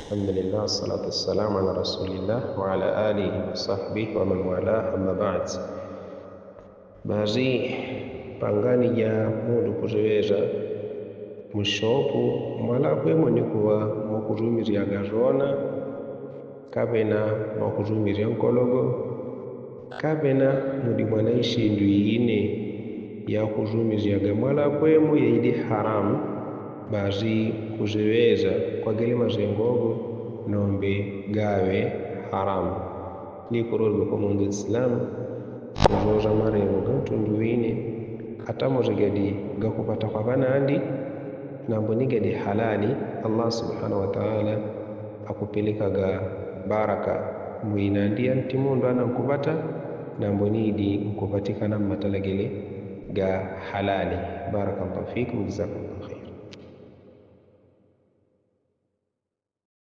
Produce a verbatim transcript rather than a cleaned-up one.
Alhamdulillah, salatu wassalamu ala rasulillah wa ala alihi wa sahbihi wa man walah, amma baad. Basi pangani ja mundu kuziŵeza mushopu mwalakwe mwenikuŵa mwakuzumiziaga zona, kapena mwakuzumiziaga nkologo, kapena mudi mwana ishindu ine yakuzumiziaga mwalakwe mweyeidi haramu. Basi kuziŵeza kwagele mazengogo nombe gaŵe haramu. Nikurorwe kwa mundu isilamu kuzoza marengo ga ntundu ine, atamozegedi gakupata kwa ŵanandi, nambo nigedi halali. Allah subhanahu wataala akupelekaga baraka mwinandi ya ntimundu anankupata, nambo nidi nkupatikana mmatalagele ga halali. Barakallahu fikum, jazakumullah.